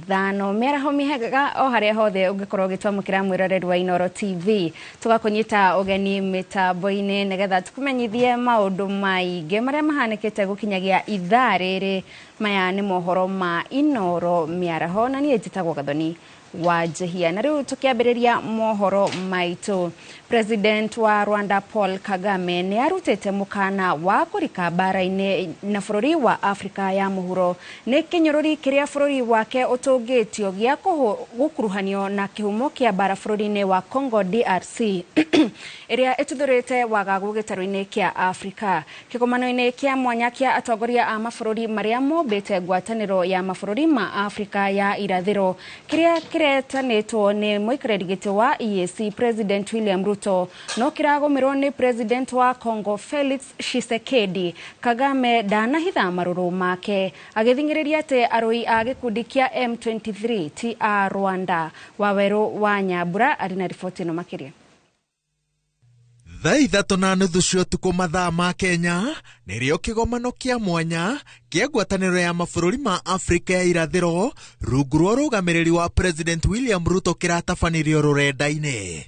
5. Mĩaraho mĩega o harĩa hothe ũngĩkorwo ũgĩtwamũkĩra, mwĩroreri wa Inooro TV. Tũgakũnyita ũgeni mĩtambo-inĩ nĩgetha tũkũmenyithie maũndũ maingĩ marĩa mahanĩkĩte gũkinyagia ithaa rĩrĩ. Maya nĩ mohoro ma Inooro Mĩaraho, na niĩ njĩtagwo Gathoni wa Njehia. Na rĩu tũkĩambĩrĩria mohoro maitũ, President wa Rwanda Paul Kagame nĩ arutĩte mũkana wa kũrika mbara-inĩ na bũrũri wa Afrika ya mũhuro nĩ kĩnyũrũri kĩrĩa bũrũri wake ũtũngĩtio gĩa gũkuruhanio na kĩhumo kĩa mbara bũrũri-inĩ wa Congo DRC, ĩrĩa ĩtuthũrĩte wagagu gĩtarũ-inĩ kĩa Afrika. Kĩgomano-inĩ kĩa mwanya kĩa atongoria a mabũrũri marĩa mombĩte ngwatanĩro ya mabũrũri ma Afrika ya irathĩro, kĩrĩa kĩretanĩtwo nĩ mũikarĩri gĩtĩ wa EAC President William Ruto, no kĩragũmĩrwo nĩ President wa Congo Felix Tshisekedi, Kagame ndanahitha marũrũ make agĩthing'ĩrĩria atĩ arũi a gĩkundi kĩa M23 ti a Rwanda. Wawerũ wa Nyambura arĩ na riboti ĩno makĩria. Thaa 3:30 cia ũtukũ mathaa ma Kenya nĩrĩo kĩgomano kĩa mwanya kĩa ngwatanĩro ya mabũrũri ma Afrika ya irathĩro rungu rwa ũrũgamĩrĩri wa President William Ruto kĩratabanirio rũrenda-inĩ.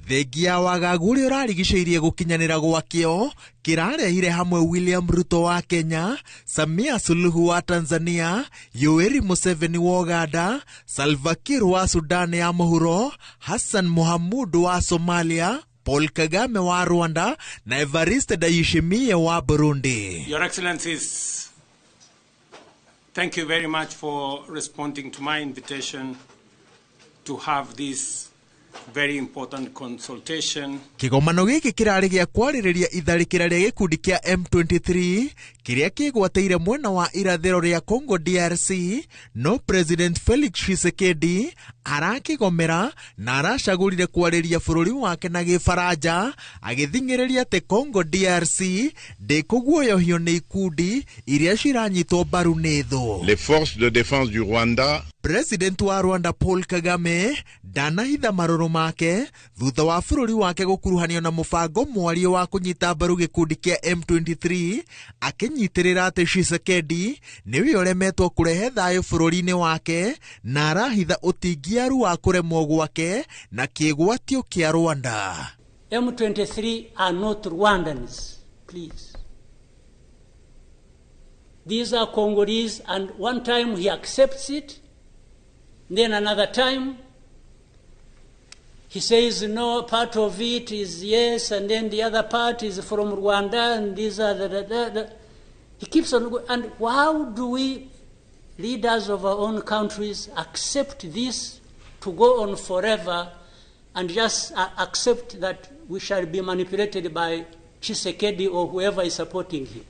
Thengia ya wagagu ũrĩa ũrarigicĩirie gũkinyanĩra gwakĩo, kĩrarehire hamwe William Ruto wa Kenya, Samia Suluhu wa Tanzania, Yoweri Museveni wa Uganda, Salva Kiir wa Sudan ya mũhuro, Hassan Mohamud wa Somalia, Paul Kagame wa Rwanda na Evariste Ndayishimiye wa Burundi. Your Excellencies, thank you very much for responding to my invitation to have this very important consultation. Kĩgomano gĩkĩ kĩrarĩ gĩa kwarĩrĩria itharĩkĩra rĩa gĩkundi kĩa M23 kĩrĩa kĩgwatĩire mwena wa irathĩro rĩa Congo DRC, no President Felix Tshisekedi arakĩgomera na aracagũrire kwarĩria bũrũri wake na Gĩbaranja, agĩthing'ĩrĩria atĩ Congo DRC ndĩkũguoyohio nĩ ikundi iria ciranyitwo mbaru nĩ thũ. Les forces de défense du Rwanda President wa Rwanda Paul Kagame ndanahitha marũrũ make thutha wa bũrũri wake gũkuruhanio na mũbango mwario wa kũnyita mbaru gĩkundi kĩa M23, akĩnyitĩrĩra atĩ Tshisekedi nĩwe ũremetwo kũrehe thayũ bũrũri-inĩ wake na arahitha ũtingiaru wa kũremwo gwake na kĩgwatio kĩa Rwanda. M23 are not Rwandans, please. These are Congolese, and one time he accepts it, then another time he says no, part of it is yes, and then the other part is from Rwanda, and these are the. He keeps on going. And how do we, leaders of our own countries, accept this to go on forever and just accept that we shall be manipulated by Tshisekedi or whoever is supporting him?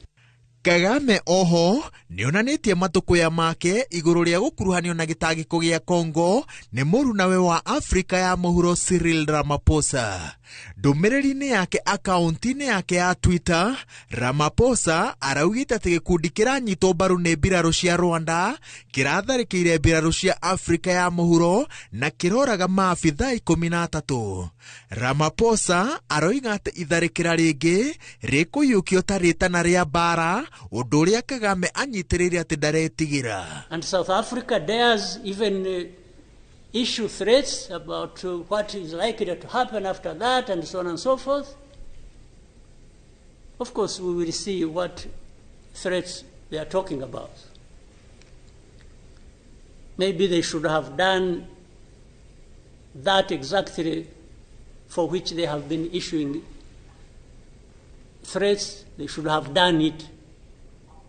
Kagame oho nĩonanĩtie matũkũya make igũrũ rĩa gũkuruhanio na gĩtangĩko gĩa Congo nĩ mũrunawe wa Afrika ya mũhuro Cyril Ramaphosa. Ndũmĩrĩri-inĩ yake akaunti-inĩ yake ya Twitter, Ramaphosa araugĩte atĩ gĩkundi kĩranyitwo mbaru nĩ mbirarũ cia Rwanda kĩratharĩkĩire mbirarũ cia Afrika ya mũhuro na kĩroraga maabithaa 13. Ramaphosa aroiga atĩ itharĩkĩra rĩngĩ rĩkũiyũkio ta rĩtana rĩa mbara, ũndũ ũrĩa Kagame anyitĩrĩire atĩ ndaretigĩra. And South Africa dares even issue threats about what is likely to happen after that and so on and so forth. Of course, we will see what threats they are talking about. Maybe they should have done that exactly for which they have been issuing threats. They should have done it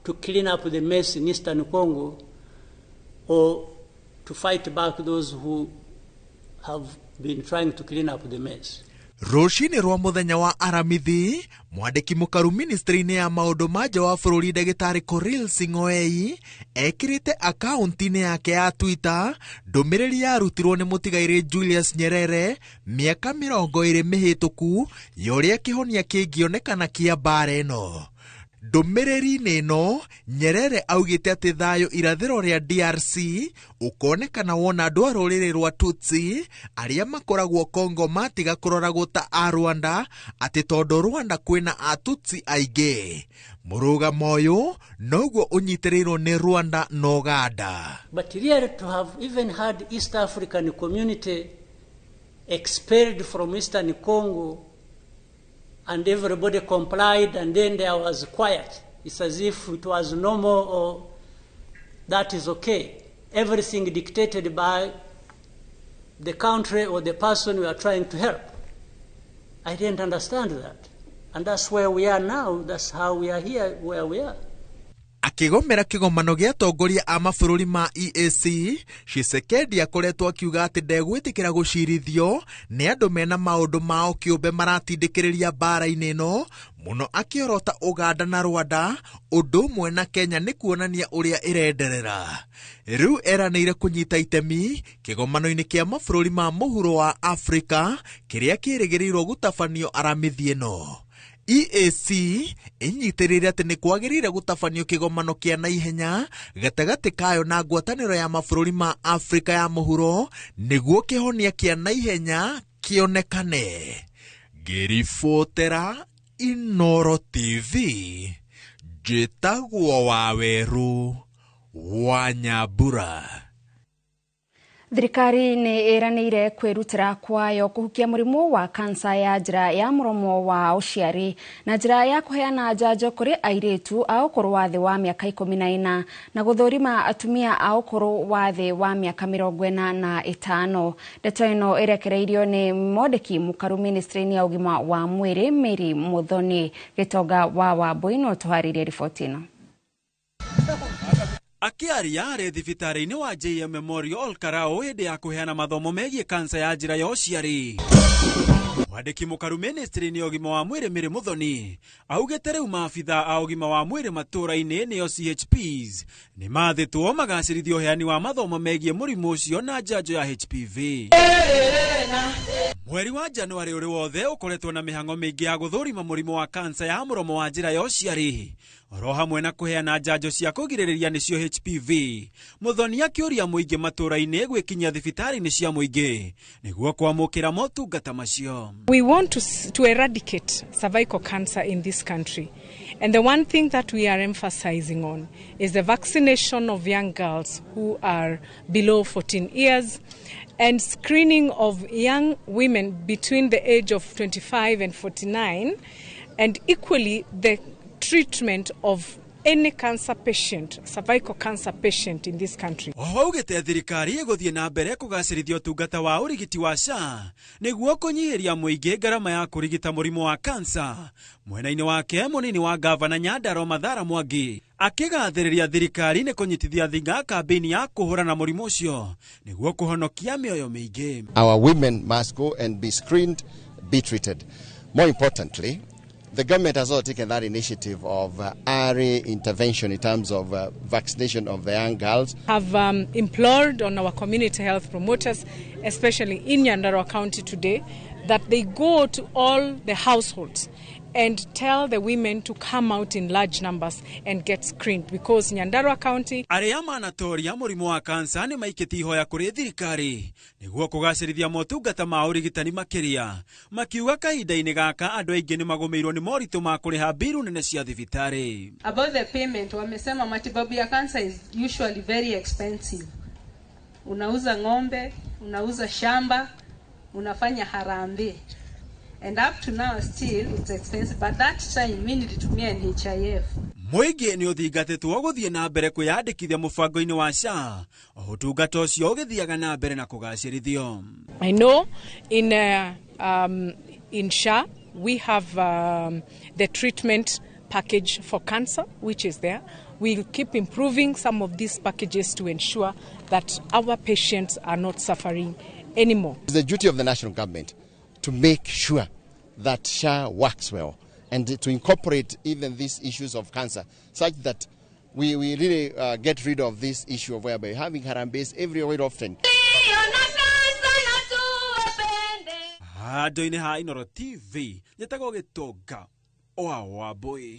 to clean up the mess in Eastern Congo or to fight back those who have been trying to clean up the mess. Rũcinĩ rwa mũthenya wa Aramithi, mwandĩki mũkaru ministry-inĩ ya maũndũ ma nja wa bũrũri ndagĩtarĩ Korir Sing'oei ekĩrĩte akaunti-inĩ yake ya Twitter ndũmĩrĩri yarutirwo nĩ mũtigairĩ Julius Nyerere mĩaka 20 mĩhĩtũku ya ũrĩa kĩhonia kĩngĩonekana kĩa mbara ĩno. Ndũmĩrĩri-inĩ ĩno Nyerere augĩte atĩ thayũ irathĩro rĩa DRC ũkonekana wona andũ a rũrĩrĩ rwa Tutsi arĩa makoragwo Congo matiga kũroragwo ta a Rwanda atĩ tondũ Rwanda kwĩna Atutsi aingĩ. Mũrũgamo ũyũ noguo ũnyitĩrĩirwo nĩ Rwanda na Uganda. But really to have even had East African community expelled from Eastern Congo and everybody complied and then there was quiet. It's as if it was normal or that is okay. Everything dictated by the country or the person we are trying to help. I didn't understand that. And that's where we are now. That's how we are here, where we are. Akĩgomera kĩgomano gĩa atongoria a mabũrũri ma EAC, Tshisekedi akoretwo akiuga atĩ ndegwĩtĩkĩra gũcirithio nĩ andũ mena maũndũ mao kĩũmbe maratindĩkĩrĩria mbara-inĩ ĩno mũno, akĩorota Uganda na Rwanda ũndũ ũmwe na Kenya nĩ kuonania ũrĩa ĩrenderera. Rĩu eranĩire kũnyita itemi kĩgomano-inĩ kĩa mabũrũri ma mũhuro wa Afrika kĩrĩa kĩrĩgĩrĩirwo gũtabanio Aramithi ĩno. EAC ĩnyitĩrĩire atĩ nĩ kwagĩrĩire gũtabanio kĩgomano kĩa naihenya gatagatĩ kayo na ngwatanĩro ya mabũrũri ma Afrika ya mũhuro nĩguo kĩhonia kĩa naihenya kĩonekane. Ngĩribotera Inooro TV, njĩtagwo Wawerũ wa Nyambura. Thirikari nĩ ĩranĩire kwĩrutĩra kwayo kũhukia mũrimũ wa kansa ya njĩra ya mũromo wa ũciari na njĩra ya kũheana njanjo kũrĩ airĩtu a ũkũrũ wa thĩ wa mĩaka 14 na gũthũrima atumia a ũkũrũ wa thĩ wa mĩaka 45. Ndeto ĩno ĩrekereirio nĩ mwandĩki mũkaru ministry-inĩ ya ũgima wa mwĩrĩ Mary Muthoni. Gĩtonga wa Wambui no tũharĩrie riboti ĩno. Akĩaria arĩ thibitarĩ-inĩ wa JM Memorial Olkarau hĩndĩ ya kũheana mathomo megiĩ kansa ya njĩra ya ũciari, mwandĩki mũkaru ministry-inĩ ya ũgima wa mwĩrĩ Mary Muthoni augĩte rĩu maabitha a ũgima wa mwĩrĩ matũũra-inĩ nĩo CHPs nĩ mathĩtwo magacĩrithia ũheani wa mathomo megiĩ mũrimũ ũcio na njanjo ya HPV. Mweri wa Januari ũrĩ wothe ũkoretwo na mĩhang'o mĩingĩ ya gũthũrima mũrimũ wa kansa ya mũromo wa njĩra ya ũciari oro hamwe na kũheana njanjo cia kũgirĩrĩria nĩcio HPV. Muthoni akĩũria mũingĩ matũũra-inĩ gwĩkinyia thibitarĩ-inĩ cia mũingĩ nĩguo kwamũkĩra motungata macio. We want to eradicate cervical cancer in this country. And the one thing that we are emphasizing on is the vaccination of young girls who are below 14 years and screening of young women between the age of 25 and 49, and equally the treatment of any cancer patient, cervical cancer patient in this country. Oho augĩte thirikari ĩgũthiĩ na mbere kũgacĩrithia ũtungata wa ũrigiti wa SHA nĩguo kũnyihĩria mũingĩ ngarama ya kũrigita mũrimũ wa kansa. Mwena-inĩ wake mũnini wa gavana Nyandarua Mathara Mwangi akĩgathĩrĩria thirikari nĩ kũnyitithia thinga kambĩini ya kũhũrana mũrimũ ũcio nĩguo kũhonokia mĩoyo mĩingĩ. Our women must go and be screened, be treated. More importantly, the government has also taken that initiative of early intervention in terms of vaccination of the young girls. Have implored on our community health promoters, especially in Nyandarua County today, that they go to all the households and tell the women to come out in large numbers and get screened, because Nyandarua County arĩa manatoria mũrimũ wa kansa nĩ maikĩtie ihoya kũrĩ thirikari nĩguo kũgacĩrithia motungata ma ũrigitani makĩria, makiuga kahinda-inĩ gaka andũ aingĩ nĩ magũmĩirwo nĩ moritũ ma kũrĩha mbiru nene cia thibitarĩ. About the payment, wamesema matibabu ya cancer is usually very expensive. Unauza ng'ombe, unauza shamba, unafanya harambee. And up to now still it's expensive, but that time mimi nilitumia NHIF. Mũingĩ nĩ ũthingatĩtwo gũthiĩ na mbere kwĩyandĩkithia mũbango-inĩ wa SHA, ũtungata ũcio ũgĩthiaga na mbere na kũgacĩrithio. I know in SHA we have the treatment package for cancer, which is there. We'll keep improving some of these packages to ensure that our patients are not suffering anymore. It's the duty of the national government to make sure that SHA works well and to incorporate even these issues of cancer, such that we really get rid of this issue of whereby having harambees every often. Handũ-inĩ ha Inooro TV, njĩtagwo Gĩtonga wa Wambui.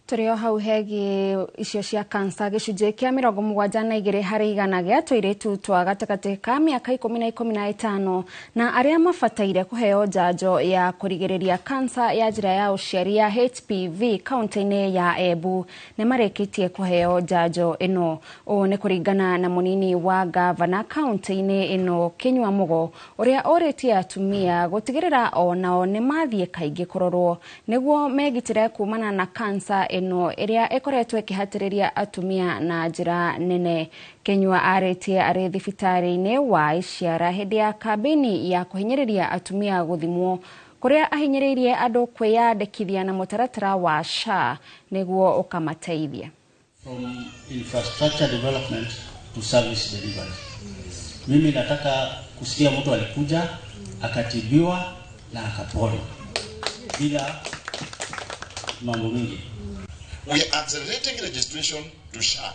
Tũrĩ o hau hegiĩ icio cia kansa, gĩcunjĩ kĩa 72% gĩa tũirĩtu twa gatagatĩ ka mĩaka 10 na 15 na arĩa mabataire kũheo njanjo ya kũrigĩrĩria kansa ya njĩra ya ũciari ya HPV kaunti-inĩ ya Embu nĩ marĩkĩtie kũheo njanjo ĩno. Ũũ nĩ kũringana na mũnini wa gavana kaunti-inĩ ĩno Kinyua Mugo, ũrĩa ũrĩtie atumia gũtigĩrĩra onao nĩ mathiĩ kaingĩ kũrorwo nĩguo megitĩre kumana na kansa ĩno ĩrĩa ĩkoretwo ĩkĩhatĩrĩria atumia na njĩra nene. Kinyua arĩtie arĩ thibitarĩ-inĩ wa Iciara hĩndĩ ya kambĩini ya kũhinyĩrĩria atumia gũthimwo, kũrĩa ahinyĩrĩirie andũ kwĩyandĩkithia na mũtaratara wa SHA nĩguo ũkamateithia. From infrastructure development to service delivery. Mimi nataka kusikia mtu alikuja akatibiwa na akapona bila mambo mingi. We are accelerating registration to SHA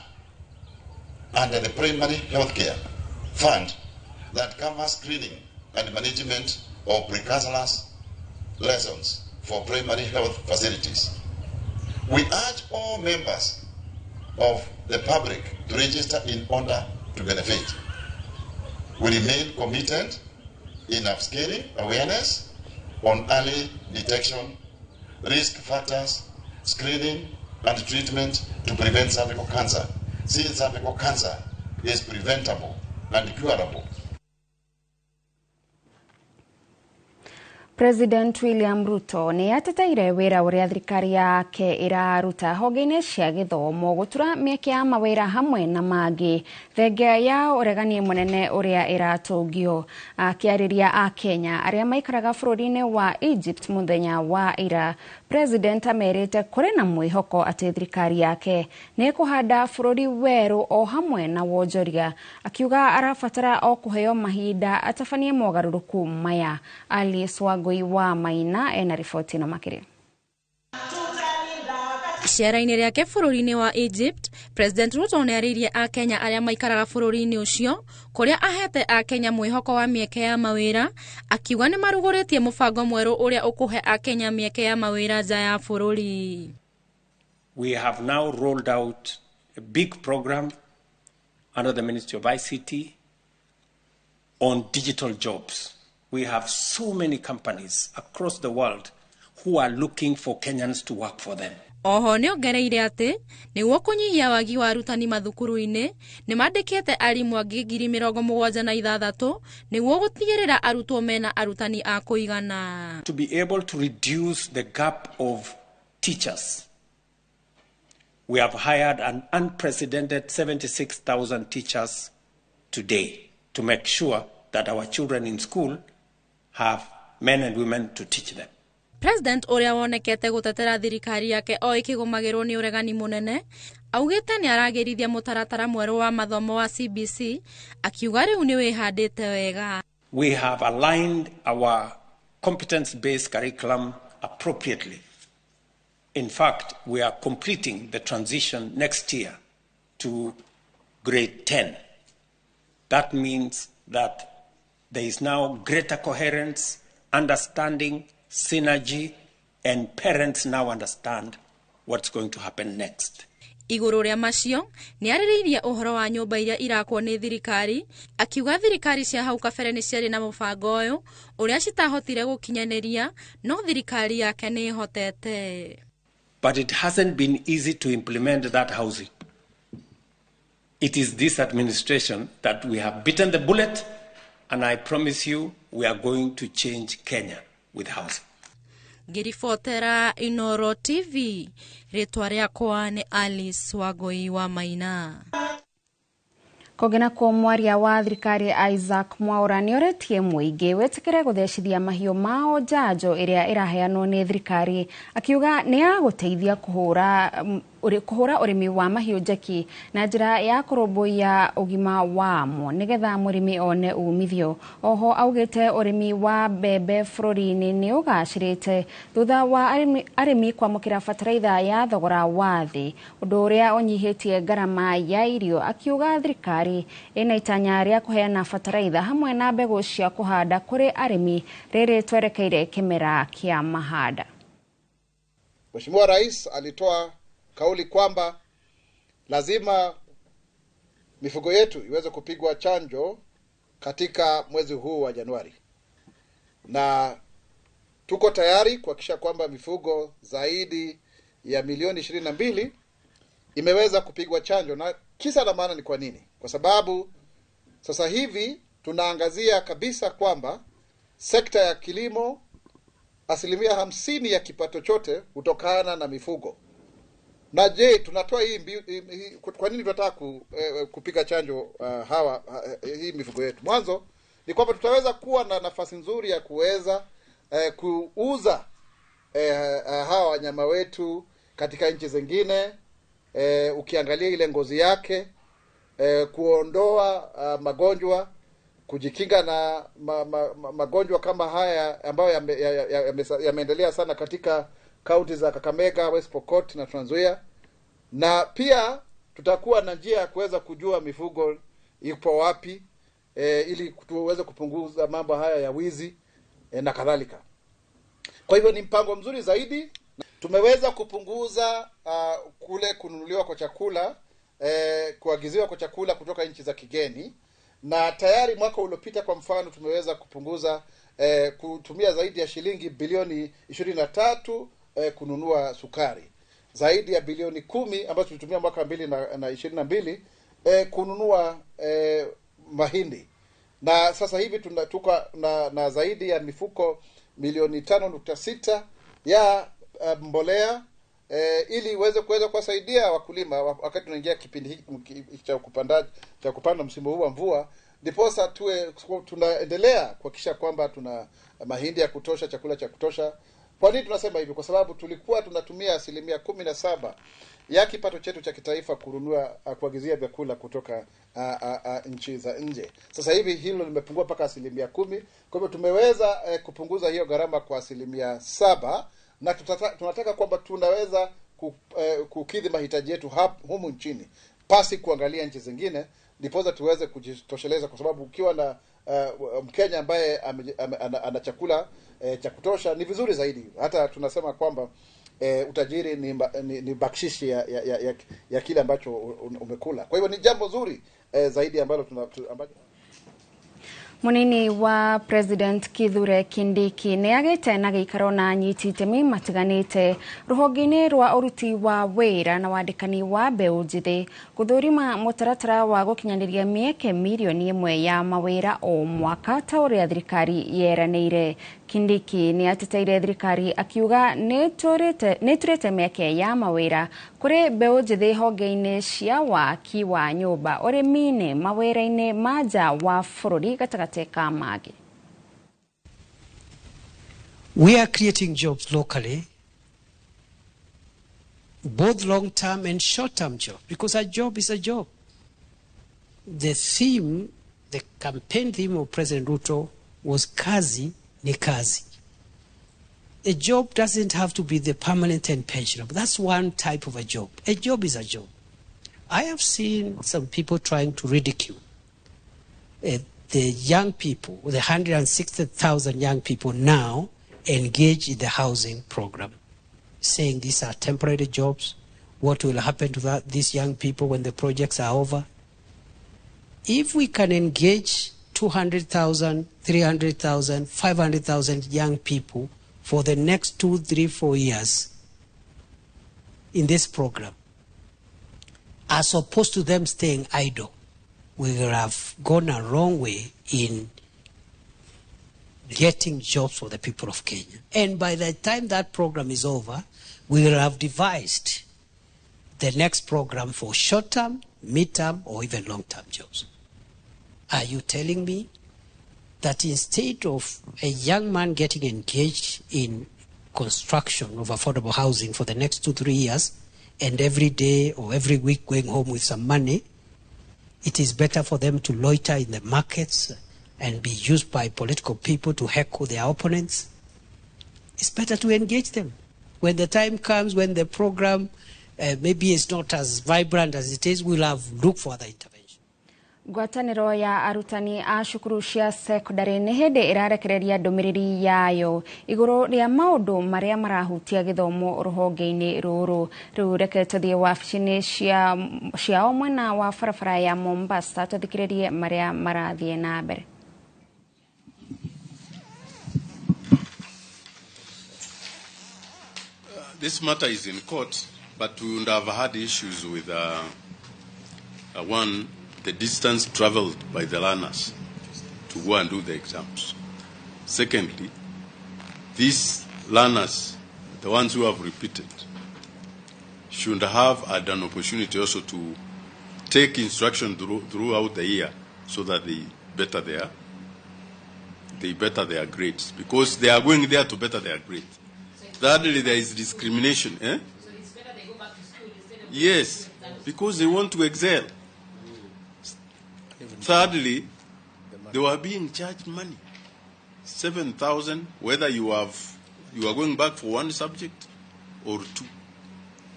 under the Primary Healthcare Fund that covers screening and management of precancerous lesions for primary health facilities. We urge all members of the public to register in order to benefit. We remain committed in upscaling awareness on early detection, risk factors, screening and treatment to prevent cervical cancer, since cervical cancer is preventable and curable. President William Ruto nĩ ateteire wĩra ũrĩa thirikari yake ĩraruta honge-inĩ cia gĩthomo, gũtura mĩeke ya mawĩra hamwe na mangĩ, thengia ya ũregani mũnene ũrĩa ĩratũngio. Akĩarĩria Akenya arĩa maikaraga bũrũri-inĩ wa Egypt mũthenya wa ira, President amerĩte kũrĩ na mwĩhoko atĩ thirikari yake nĩ ĩkũhanda bũrũri werũ o hamwe na wonjoria, akiuga arabatara o kũheo mahinda atabanie mogarũrũku maya. Alice Wangui wa Maina ena riboti ĩno makĩria. Icera-inĩ rĩake bũrũri-inĩ wa Egypt, President Ruto nĩarĩirie Akenya arĩa maikaraga bũrũri-inĩ ũcio, kũrĩa ahete Akenya mwĩhoko wa mĩeke ya mawĩra, akiuga nĩ marugũrĩtie mũbango mwerũ ũrĩa ũkũhe Akenya mĩeke ya mawĩra nja ya bũrũri. We have now rolled out a big program under the Ministry of ICT on digital jobs. We have so many companies across the world who are looking for Kenyans to work for them. Oho nĩ ongereire atĩ nĩguo kũnyihia wagi wa arutani mathukuru-inĩ, nĩ mandĩkĩte arimũ angĩ 76,000 nĩguo gũtigĩrĩra arutwo mena arutani a kũigana. To be able to reduce the gap of teachers, we have hired an unprecedented 76,000 teachers today to make sure that our children in school have men and women to teach them. President ũrĩa wonekete gũtetera thirikari yake o ĩkĩgũmagĩrwo nĩ ũregani mũnene, augĩte nĩ aragĩrithia mũtaratara mwerũ wa mathomo wa CBC, akiuga rĩu nĩ wĩhandĩte wega. We have aligned our competence-based curriculum appropriately. In fact, we are completing the transition next year to grade 10. That means that there is now greater coherence, understanding, synergy, and parents now understand what's going to happen next. Igũrũ rĩa macio nĩ arĩrĩirie ũhoro wa nyũmba iria irakwo nĩ thirikari, akiuga thirikari cia hau kabere nĩ ciarĩ na mũbango ũyũ ũrĩa citahotire gũkinyanĩria, no thirikari yake nĩ ĩhotete. But it hasn't been easy to implement that housing. It is this administration that we have bitten the bullet, and I promise you we are going to change Kenya with housing. Ngĩribotera Inoro TV, rĩtwa rĩakwa nĩ Alice Wangui wa Maina. Kũngĩ nakuo, mwaria wa thirikari Isaac Mwaura nĩorĩtie mũingĩ wĩtĩkĩre gũthecithia mahiũ mao njanjo ĩrĩa ĩraheanwo nĩ thirikari, akiuga nĩ ya gũteithia kũhũra ũrĩmi wa mahiũ njeki na njĩra ya kũrũmbũiya ũgima wamo nĩgetha mũrĩmi one umithio. Oho augĩte ũrĩmi wa mbembe bũrũri-inĩ nĩ ũgacĩrĩte thutha wa arĩmi kwamũkĩra bataraitha ya thogora wa thĩ, ũndũ ũrĩa ũnyihĩtie ngarama ya irio, akiuga thirikari ĩna itanya rĩa kũheana bataraitha hamwe na mbegũ cia kũhanda kũrĩ arĩmi rĩrĩ twerekeire kĩmera kĩa mahanda. Mheshimiwa Rais alitoa kauli kwamba lazima mifugo yetu iweze kupigwa chanjo katika mwezi huu wa Januari, na tuko tayari kuhakikisha kwamba mifugo zaidi ya milioni 22 imeweza kupigwa chanjo. Na kisa na maana ni kwa nini? Kwa sababu sasa hivi tunaangazia kabisa kwamba sekta ya kilimo 50% ya kipato chote hutokana na mifugo. Na je, tunatoa hii, kwa nini tunataka kupiga chanjo hii mifugo yetu? Mwanzo ni kwamba tutaweza kuwa na nafasi nzuri ya kuweza kuuza hawa wanyama wetu katika nchi zingine, ukiangalia ile ngozi yake, kuondoa magonjwa, kujikinga na magonjwa kama haya ambayo yameendelea sana katika kaunti za Kakamega, West Pokot na Trans Nzoia. Na pia tutakuwa na njia ya kuweza kujua mifugo ipo wapi, ili tuweze kupunguza mambo haya ya wizi na kadhalika. Kwa hivyo ni mpango mzuri zaidi. Tumeweza kupunguza kule kununuliwa kwa chakula, kuagiziwa kwa chakula kutoka nchi za kigeni, na tayari mwaka uliopita kwa mfano tumeweza kupunguza kutumia zaidi ya shilingi bilioni 23 kununua sukari, zaidi ya bilioni 10 ambazo tulitumia mwaka 2022 kununua mahindi. Na sasa hivi tunatoka na zaidi ya mifuko milioni 5.6 ya mbolea ili iweze kuweza kuwasaidia wakulima wakati tunaingia kipindi hiki cha kupanda msimu huu wa mvua, ndiposa tuwe tunaendelea kuhakikisha kwamba tuna mahindi ya kutosha, chakula cha kutosha. Kwa nini tunasema hivyo? Kwa sababu tulikuwa tunatumia 17% ya kipato chetu cha kitaifa kununua, kuagizia vyakula kutoka nchi za nje. Sasa hivi hilo limepungua mpaka 10%. Kwa hivyo tumeweza kupunguza hiyo gharama kwa 7%, na tunataka kwamba tunaweza kukidhi mahitaji yetu humu nchini pasi kuangalia nchi zingine, ndiposa tuweze kujitosheleza, kwa sababu ukiwa na Mkenya ambaye ana chakula cha kutosha ni vizuri zaidi. Hata tunasema kwamba utajiri ni bakshishi ya kile ambacho umekula. Kwa hivyo ni jambo zuri zaidi ambalo ambacho Munini wa President Kithure Kindiki nĩ agĩte na gĩikaro na anyiti itemi matiganĩte rũhonge-inĩ rwa ũruti wa wĩra na wandĩkani wa mbeũ njĩthĩ gũthũrima mũtaratara wa gũkinyanĩria mĩeke milioni 1 ya mawĩra o mwaka ta ũrĩa thirikari yeranĩire. Kindiki nĩ ateteire thirikari akiuga nĩ ĩturĩte mĩeke ya mawĩra kũrĩ mbeũ njĩthĩ honge-inĩ cia waki wa nyũmba, ũrĩmi-inĩ, mawĩra-inĩ ma nja wa bũrũri gatagatĩ ka mangĩ. We are creating jobs locally, both long-term and short-term jobs, because a job is a job. The theme, the campaign theme of President Ruto was kazi ni kazi. A job doesn't have to be the permanent and pensionable. That's one type of a job. A job is a job. I have seen some people trying to ridicule the young people, the 160,000 young people now engaged in the housing program, saying these are temporary jobs. What will happen to these young people when the projects are over? If we can engage 200,000, 300,000, 500,000 young people for the next 2, 3, 4 years in this program, as opposed to them staying idle, we will have gone a wrong way in getting jobs for the people of Kenya. And by the time that program is over, we will have devised the next program for short-term, mid-term, or even long-term jobs. Are you telling me that instead of a young man getting engaged in construction of affordable housing for the next 2-3 years, and every day or every week going home with some money, it is better for them to loiter in the markets and be used by political people to heckle their opponents? It's better to engage them. When the time comes, when the program maybe is not as vibrant as it is, we'll have looked for other interventions. Ngwatanĩro ya arutani a cukuru cia secondary nĩ hĩndĩ ĩrarekereria ndũmĩrĩri yayo igũrũ rĩa maũndũ marĩa marahutia gĩthomo rũhonge-inĩ rũrũ. Rĩu reke tũthiĩ wabici-inĩ ciao mwena wa barabara ya Mombasa tũthikĩrĩrie marĩa marathiĩ na mbere. This matter is in court, but we would have had issues with one, the distance traveled by the learners to go and do the exams. Secondly, these learners, the ones who have repeated, should have had an opportunity also to take instruction throughout the year so that they better their grades, because they are going there to better their grades. Thirdly, there is discrimination. Eh? So it's better they go back to school instead of... Yes, because they want to excel. Thirdly, they were being charged money, 7,000, whether you are going back for one subject or two,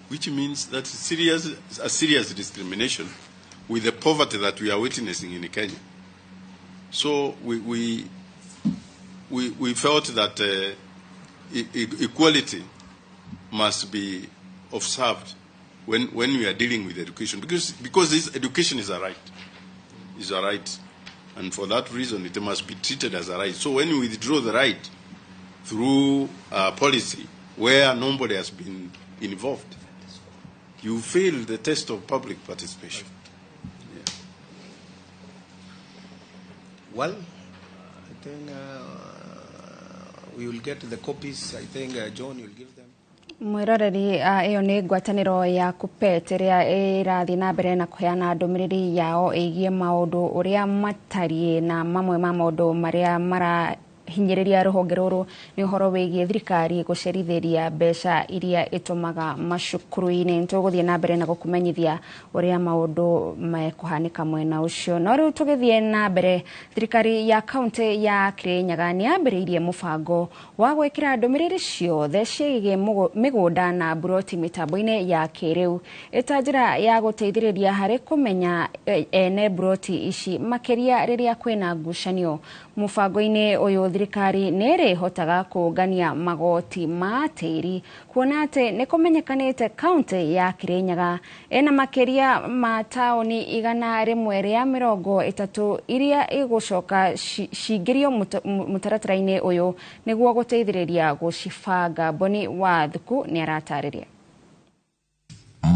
which means that's a serious discrimination with the poverty that we are witnessing in Kenya. So we felt that equality must be observed when we are dealing with education, because this education is a right. Is a right, and for that reason it must be treated as a right. So when you withdraw the right through a policy where nobody has been involved, you fail the test of public participation. Yeah. Well, I think we will get the copies. I think John will give them. Mwiroreri ĩyo nĩ ngwatanĩro ya KUPPET ĩrĩa ĩrathiĩ na mbere na kũheana ndũmĩrĩri yao ĩgiĩ maũndũ ũrĩa matariĩ, na mamwe ma maũndũ marĩa marahinyĩrĩria rũhonge rũrũ nĩ ũhoro wĩgiĩ thirikari gũcerithĩria mbeca iria ĩtũmaga macukuru-inĩ. Tũgũthiĩ na mbere na gũkũmenyithia ũrĩa maũndũ mekũhanĩka mwena ũcio. No rĩu tũgĩthiĩ na mbere, thirikari ya kaunti ya Kirinyaga nĩ yambĩrĩirie mũbango wa gwĩkĩra ndũmĩrĩri ciothe ciĩgiĩ mĩgũnda na mburoti mĩtambo-inĩ ya kĩrĩu ĩta njĩra ya gũteithĩrĩria harĩ kũmenya ene mburoti ici, makĩria rĩrĩa kwĩna ngucanio. Mũbango-inĩ ũyũ thirikari nĩ ĩrĩhotaga kũngania magoti ma tĩri, kuona atĩ nĩ kũmenyekanĩte kaunti ya Kirinyaga ĩna makĩria ma taũni 130 iria igũcoka cingĩrio mũtaratara-inĩ ũyũ nĩguo gũteithĩrĩria gũcibanga. Boni wa Thuku nĩ aratarĩria.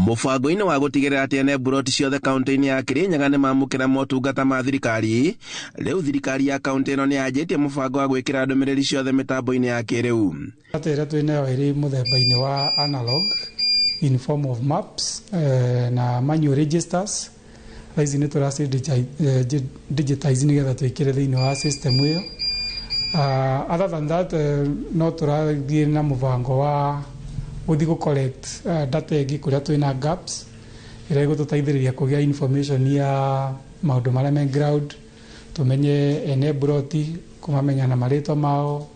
Mũbango-inĩ wa gũtigĩrĩra atĩ ene mburoti ciothe kaunti-inĩ ya Kirinyaga nĩ mamũkĩra motungata ma thirikari, rĩu thirikari ya kaunti ĩno nĩ yanjĩtie mũbango wa gwĩkĩra ndũmĩrĩri ciothe mĩtambo-inĩ ya kĩrĩu. Data ĩrĩa twĩ nayo ĩrĩ mũthemba-inĩ wa analog in form of maps na manual registers. Thaa ici nĩ tũraci digitize nĩgetha twĩkĩre thĩinĩ wa system ĩyo. Other than that, no tũrathiĩ na mũbango wa gũthiĩ gũ collect data ĩngĩ kũrĩa twĩna gaps ĩrĩa ĩgũtũteithĩrĩria kũgĩa information ya maũndũ marĩa me ground, tũmenye ene mburoti, kũmamenya na marĩtwa mao,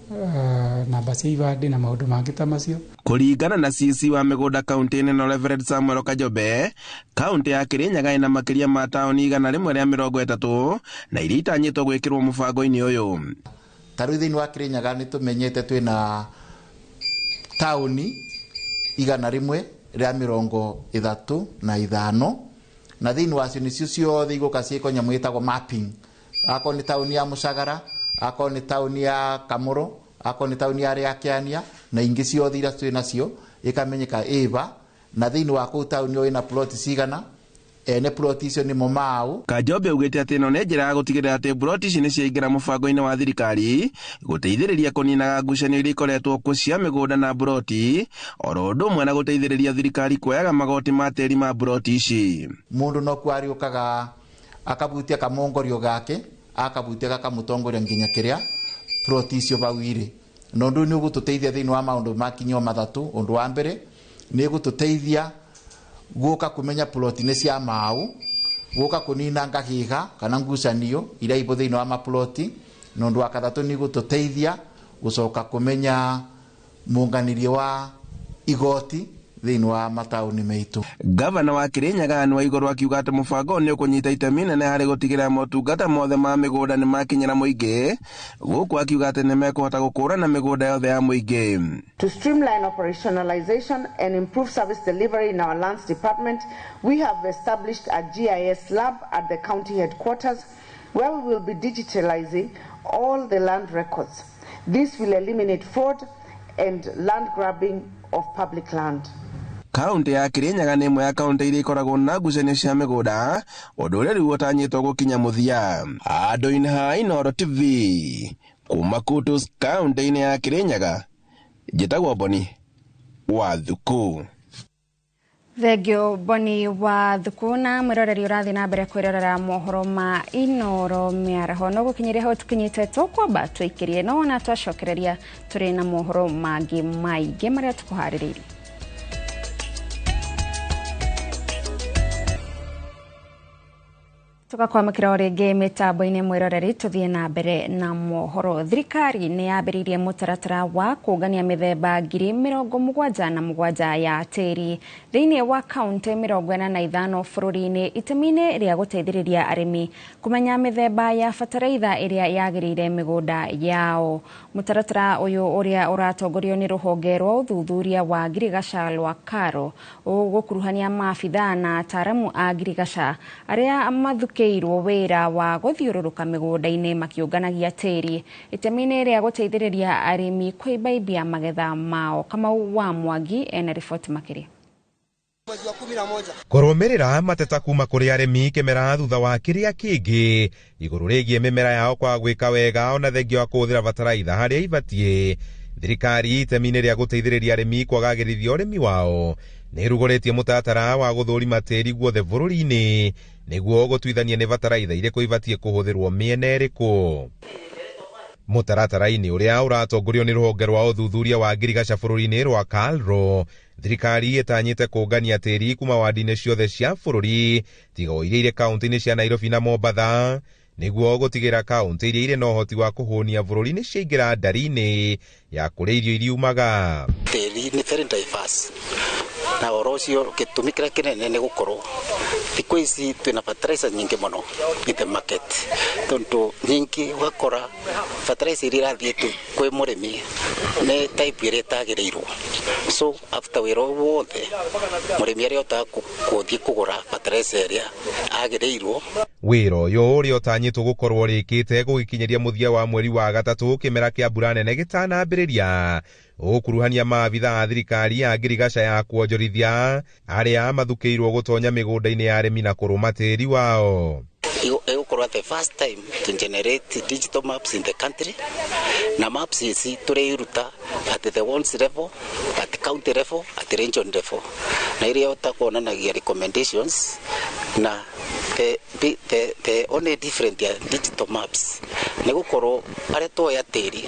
namba cia ibandĩ na maũndũ mangĩ ta macio. Kũringana na CC wa mĩgũnda kaunti-inĩ ĩno Reverend Samuel Kajobe, kaunti ya Kirinyaga ĩna makĩria ma taũni 130 na iria itanyĩtwo gwĩkĩrwo mũbango-inĩ ũyũ. Ta rĩu thĩinĩ wa Kirinyaga nĩ tũmenyete twĩna taũni 135 na thĩinĩ wacio nĩcio ciothe igũka ciĩko nyamũ ĩtagwo mapping. Akorwo nĩ taũni ya Mũcagara, akorwo nĩ taũni ya Kamũro, akorwo nĩ taũni ya Rĩakĩania na ingĩ ciothe iria twĩ nacio ĩkamenyeka ĩba, na thĩinĩ wa kũu taũni ĩyo ĩna plot cigana, ene plot icio nĩmo mau. Kajobe augĩte atĩ ĩno nĩ njĩra ya gũtigĩrĩra atĩ mburoti ici nĩ ciaingĩra mũbango-inĩ wa thirikari gũteithĩrĩria kũninaga ngucanio iria ikoretwo kuo cia mĩgũnda na mburoti, oro ũndũ ũmwe na gũteithĩrĩria thirikari kuoyaga magoti ma tĩri ma mburoti ici. Mũndũ no kuo arĩũkaga akabutia kamongorio gake, akabutia gakamũtongoria nginya kĩrĩa plot icio bau irĩ. Na ũndũ ũyũ nĩ ũgũtũteithia thĩinĩ wa maũndũ makinyio mathatũ. Ũndũ wa mbere nĩ ĩgũtũteithia guka kumenya ploti nĩ cia mau, guka kunina ngahiga kana ngucanio iria ibo thĩinĩ wa maploti. Na ũndũ wa kathatũ nĩ gũtũteithia gũcoka kũmenya mũnganirie wa igoti thĩinĩ wa mataũni maitũ. Gavana wa Kirinyaga Anne Waiguru akiuga atĩ mũbango ũyũ nĩ ũkũnyita itemi nene harĩ gũtigĩrĩra motungata mothe ma mĩgũnda nĩ makinyĩra mũingĩ, gũkũ akiuga atĩ nĩ mekũhota gũkũũrana mĩgũnda yothe ya mũingĩ. To streamline operationalization and improve service delivery in our lands department, we have established a GIS lab at the county headquarters where we will be digitalizing all the land records. This will eliminate fraud and land grabbing of public land. Kaunti ya Kirinyaga nĩ ĩmwe ya kaunti iria ikoragwo na ngucanio cia mĩgũnda, ũndũ ũrĩa rĩu ũtanyĩtwo gũkinya mũthia. Andũ-inĩ ha Inooro TV kuma Kutus kaunti-inĩ ya Kirinyaga, njĩtagwo Boni wa Thuku. Thengio Boni wa Thuku. Na mwiroreri ũrathiĩ na mbere kwĩrorera mohoro ma Inooro mĩaraho no gũkinyĩria hau tũkinyĩte, tũkwamba tũikĩrie no ona twacokereria tũrĩ na mohoro mangĩ maingĩ marĩa tũkũharĩrĩirie. Tugakwamũkĩra o rĩngĩ mĩtambo-inĩ mwĩroreri, tũthiĩ na mbere na mohoro. Thirikari nĩ yambĩrĩirie mũtaratara wa kũngania mĩthemba 77,000 ya tĩri thĩinĩ wa kaunti 45 bũrũri-inĩ, itemi-inĩ rĩa gũteithĩrĩria arĩmi kũmenya mĩthemba ya bataraitha ĩrĩa yagĩrĩire mĩgũnda yao. Mũtaratara ũyũ ũrĩa ũratongorio nĩ rũhonge rwa ũthuthuria wa ngirigaca rwa KALRO ũgũkuruhania maabithaa na ataaramu a ngirigaca arĩa mathukĩirwo wĩra wa gũthiũrũrũka mĩgũnda-inĩ makĩũnganagia tĩri itemi-inĩ rĩa gũteithĩrĩria arĩmi kũimbaimbia magetha mao. Kamau wa Mwangi ena riboti makĩria. Kũrũmĩrĩra mateta kuma kũrĩ arĩmi kĩmera thutha wa kĩrĩa kĩngĩ igũrũ rĩgiĩ mĩmera yao kwaga gwĩka wega ona thengia wa kũhũthĩra bataraitha harĩa ibatiĩ, thirikari itemi-inĩ rĩa gũteithĩrĩria arĩmi kwagagĩrithia ũrĩmi wao nĩ ĩrugũrĩtie mũtaratara wa gũthũrima tĩri guothe bũrũri-inĩ nĩguo gũtuithania nĩ bataraitha irĩkũ ibatiĩ kũhũthĩrwo mĩena ĩrĩkũ. Mũtaratara-inĩ ũrĩa ũratongorio nĩ rũhonge rwa ũthuthuria wa ngirigaca bũrũri-inĩ rwa KALRO, thirikari ĩtanyĩte kũngania tĩri kuma wandi-inĩ ciothe cia bũrũri tiga o iria irĩ kaunti-inĩ cia Nairobi na Mombatha, nĩguo gũtigĩra kaunti iria irĩ na ũhoti wa kũhũnia bũrũri nĩ ciaingĩra ndari-inĩ ya kũrĩa irio iriumaga. Tĩri nĩ very diverse na ũhoro ũcio gĩtũmi kĩrĩa kĩnene nĩ gũkorwo thikũ ici twĩna fertilizer nyingĩ mũno in the market, tondũ nyingĩ ũgakora fertilizer iria irathiĩ tu kwĩ mũrĩmi nĩ type ĩrĩa ĩtagĩrĩirwo. So after wĩra ũyũ wothe mũrĩmi arĩhotaga gũthiĩ kũgũra fertilizer ĩrĩa agĩrĩirwo. Wĩra ũyũ ũrĩa ũtanyĩtwo gũkorwo ũrĩkĩte gũgĩkinyĩria mũthia wa mweri wa gatatũ kĩmera kĩa mbura nene gĩtanambĩrĩria, ũgũkuruhania maabithaa a thirikari ya ngirigaca ya kuonjorithia arĩa mathukĩirwo gũtonya mĩgũnda-inĩ ya arĩmi na kũrũma tĩri wao. Ĩgũkorwo the first time to generate digital maps in the country, na maps ici tũrĩiruta at the ones level, at county level, at region level, na iria ũtakuonanagia recommendations na the only different ya digital maps nĩ gũkorwo arĩa tuoya tĩri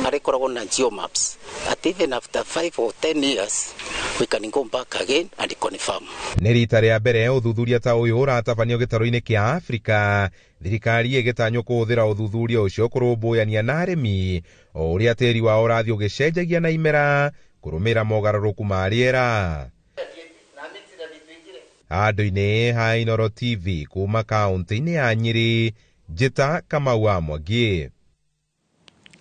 arĩkoragwo na geomaps at even after 5 or 10 years we can go back again and confirm. Nĩ rita rĩa mbere ũthuthuria ta ũyũ ũratabanio gĩtarũ-inĩ kĩa Afrika, thirikari ĩgĩtanywo kũhũthĩra ũthuthuria ũcio kũrũmbũyania na arĩmi o ũrĩa tĩri wao ũrathiĩ ũgĩcenjagia na imera kũrũmĩrĩra mogarũrũku ma rĩera. Andũ-inĩ ha Inooro TV kuma kaunti-inĩ ya Nyĩrĩ, njĩta Kamau wa Mwangi.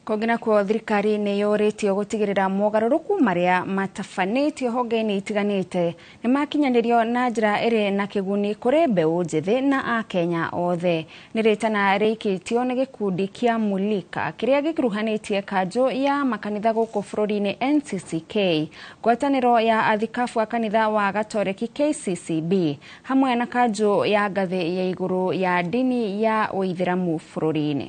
Kũngĩ nakuo thirikari nĩ yũrĩtio gũtigĩrĩra mogarũrũku marĩa matabanĩtio honge-inĩ itiganĩte nĩ makinyanĩrio na njĩra ĩrĩ na kĩguni kũrĩ mbeũ njĩthĩ na akenya othe. Nĩ rĩtana rĩikĩtio nĩ gĩkundi kĩa Mulika kĩrĩa gĩkuruhanĩtie kanjũ ya makanitha gũkũ bũrũri-inĩ NCCK, ngwatanĩro ya athikabu a kanitha wa Gatoreki KCCB hamwe na kanjũ ya ngathĩ ya igũrũ ya ndini ya Ũithĩramu bũrũri-inĩ.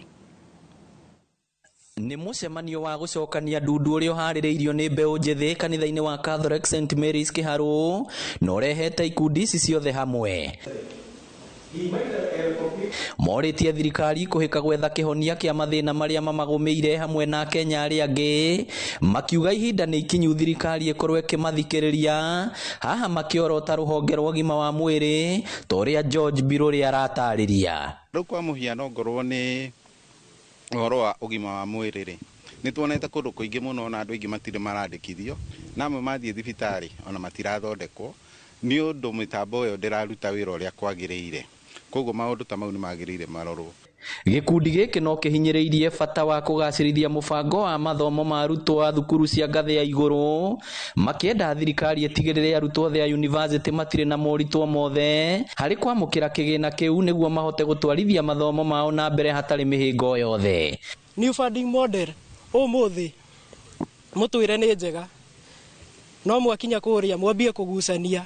Nĩ mũcemanio wa gũcokania ndundu ũrĩa ũharĩrĩirio nĩ mbeũ njĩthĩ kanitha-inĩ wa Catholic St Mary's Kĩharũ na ũrehete ikundi ici ciothe hamwe. Morĩtie thirikari kũhĩka gwetha kĩhonia kĩa mathĩna marĩa mamagũmĩire hamwe na Kenya arĩa angĩ, makiuga ihinda nĩ ikinyu thirikari ĩkorwo ĩkĩmathikĩrĩria, haha makĩorota rũhonge rwa ũgima wa mwĩrĩ ta ũrĩa George Birũrĩ aratarĩria. Rĩu kwa mũhiano ngorwo nĩ ũhoro wa ũgima wa mwĩrĩ rĩ, Nĩ tuonete kũndũ kũingĩ mũno na andũ aingĩ matirĩ marandĩkithio, na amwe mathiĩ thibitarĩ ona matirathondekwo nĩ ũndũ mĩtambo ĩyo ndĩraruta wĩra ũrĩa kwagĩrĩire. Koguo maũndũ ta mau nĩ magĩrĩire marorwo. Gĩkundi gĩkĩ no kĩhinyĩrĩirie bata wa kũgacĩrithia mũbango wa mathomo ma arutwo a thukuru cia ngathĩ ya igũrũ, makĩenda thirikari ĩtigĩrĩre arutwo othe a yunivasĩtĩ matirĩ na moritũ mothe harĩ kwamũkĩra kĩgĩna kĩu nĩguo mahote gũtwarithia mathomo mao na mbere hatarĩ mĩhĩnga o yothe. New funding model ũmũthĩ mũtwĩre nĩ njega, no mwakinya kũrĩa mwambie kũgucania.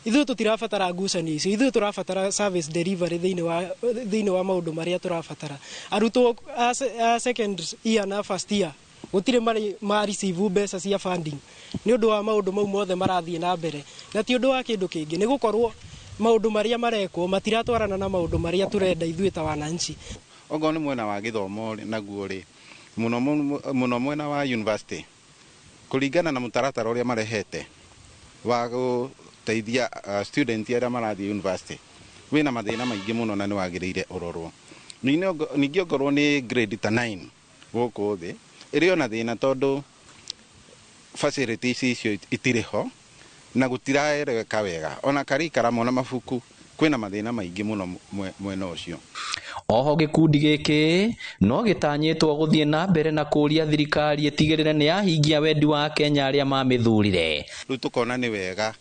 Ithuĩ tũtirabatara ngucanio icio, ithuĩ tũrabatara service delivery thĩinĩ wa maũndũ marĩa tũrabatara. Arutwo a second year na first year gũtirĩ marĩ ma receive mbeca cia funding nĩ ũndũ wa maũndũ mau mothe marathiĩ na mbere, na ti ũndũ wa kĩndũ kĩngĩ, nĩ gũkorwo maũndũ marĩa marekwo matiratwarana na maũndũ marĩa tũrenda ithuĩ ta wananchi. Okorwo nĩ mwena wa gĩthomo naguo rĩ, mũno mũno mwena wa university, kũringana na mũtaratara ũrĩa marehete wa gũteithia student arĩa marathiĩ university, wĩna mathĩna maingĩ mũno na nĩ wagĩrĩire ũrorwo. Ningĩ ongorwo nĩ grade ta 9 gũkũ thĩ, ĩrĩ ona thĩna tondũ facilities icio itirĩ ho na gũtiraereweka wega, ona curriculum ona mabuku kwĩna mathĩna maingĩ mũno mwena ũcio. Oho gĩkundi gĩkĩ no gĩtanyĩtwo gũthiĩ na mbere na kũũria thirikari ĩtigĩrĩre nĩ yahingia wendi wa Kenya arĩa mamĩthurire. Rĩu tũkona nĩ wega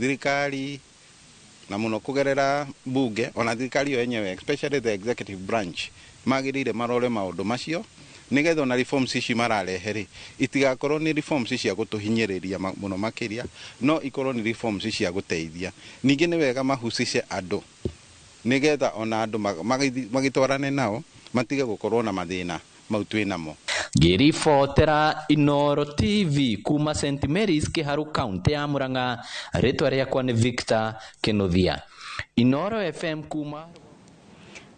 thirikari na mũno kũgerera bunge ona thirikari yo yenyewe, especially the executive branch, magĩrĩire marore maũndũ macio nĩgetha ona reforms ici mararehe rĩ itigakorwo nĩ reforms cia gũtũhinyĩrĩria mũno makĩria, no ikorwo nĩ reforms cia gũteithia. Ningĩ nĩ wega mahucice andũ nĩgetha ona andũ magĩtwarane nao matige gũkorwo na mathĩna mau twĩ namo. Ngĩribotera Inooro TV kuma St Mary's Kiharu, kaunti ya Murang'a, rĩtwa rĩakwa nĩ Victor Kinuthia. Inooro FM kuma.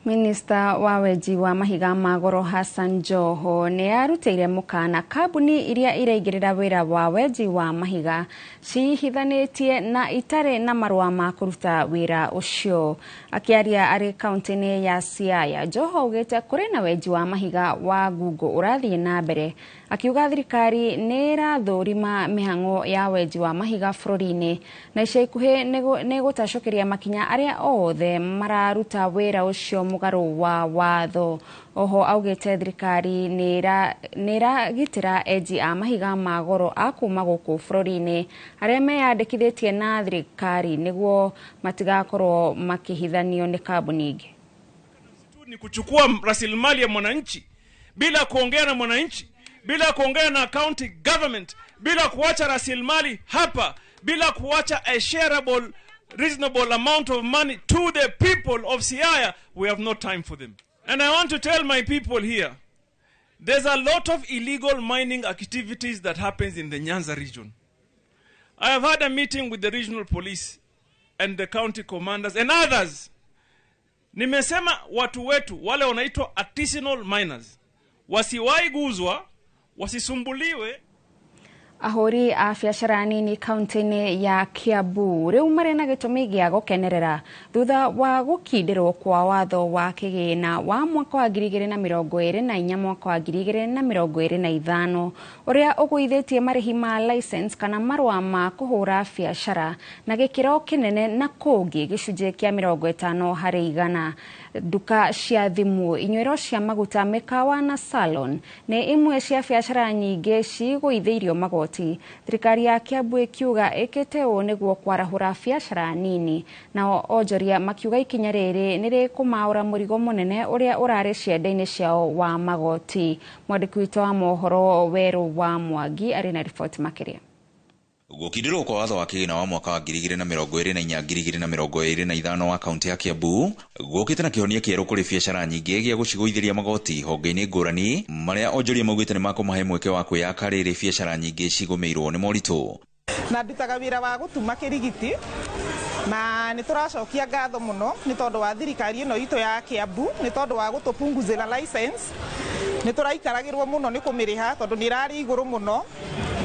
Minista wa wenji wa mahiga ma goro Hassan Joho nĩ arutĩire mũkana kambuni iria iraingĩrĩra wĩra wa wenji wa mahiga cihithanĩtie na itarĩ na marũa ma kũruta wĩra ũcio. Akĩaria arĩ kaunti-inĩ ya Siaya, Joho augĩte kũrĩ na wenji wa mahiga wa ngungo ũrathiĩ na mbere, akiuga thirikari nĩ ĩrathũrima mĩhang'o ya wenji wa mahiga bũrũri-inĩ na ica ikuhĩ nĩ gũtacũkĩria makinya arĩa othe mararuta wĩra ũcio mũgarũ wa watho. Oho augĩte thirikari nĩ ĩragitĩra enji a mahiga ma goro a kuma gũkũ bũrũri-inĩ arĩa meyandĩkithĩtie na thirikari nĩguo matigakorwo makĩhithanio nĩ kambuni ingĩ. Ni kuchukua rasilimali ya mwananchi bila kuongea na mwananchi, bila kuongea na county government, bila kuacha rasilimali hapa, bila kuacha a shareable reasonable amount of money to the people of Siaya. We have no time for them. And I want to tell my people here, there's a lot of illegal mining activities that happens in the Nyanza region. I have had a meeting with the regional police and the county commanders and others. Nimesema watu wetu wale wanaitwa artisanal miners wasiwahi guzwa, wasisumbuliwe. Ahũri a biacara nini kaunti-inĩ ya Kiambu rĩu marĩ na gĩtũmi gĩa gũkenerera thutha wa gũkindĩrwo kwa watho wa kĩgĩna wa mwaka wa 2024 mwaka wa 2025 ũrĩa ũgũithĩtie marĩhi ma license kana marũa ma kũhũra biacara na gĩkĩro kĩnene na kũngĩ gĩcunjĩ kĩa 50 harĩ igana. Nduka cia thimũ, inyuĩro cia maguta, mĩkawa na salon nĩ imwe cia biacara nyingĩ cigũithĩirio magoti. Thirikari ya Kiambu ĩkiuga ĩkĩte ũũ nĩguo kwarahũra biacara nini, nao onjoria makiuga ikinya rĩrĩ nĩ rĩkũmaũra mũrigo mũnene ũrĩa ũrarĩ ciande-inĩ ciao wa magoti. Mwandĩki witũ wa mohoro Werũ wa Mwangi arĩ na riboti makĩria. Gũkindĩrwo kwa watho wa kĩgĩna wa mwaka wa 2024 2025 wa kaunti ya Kiambu gũkĩte na kĩhonia kĩerũ kũrĩ biacara nyingĩ gĩa gũcigũithĩria magoti honge-inĩ ngũrani marĩa onjoria maugĩte nĩ makũmahe mweke wa kwĩyaka rĩrĩ biacara nyingĩ cigũmĩirwo nĩ moritũ. Na ndutaga wĩra wa gũtuma kĩrigiti na nĩ tũracokia ngatho mũno nĩ tondũ wa thirikari ĩno itũ ya Kiambu nĩ tondũ wa gũtũpunguzĩra license. Nĩ tũraikaragĩrwo mũno nĩ kũmĩrĩha tondũ nĩ ĩrarĩ igũrũ mũno,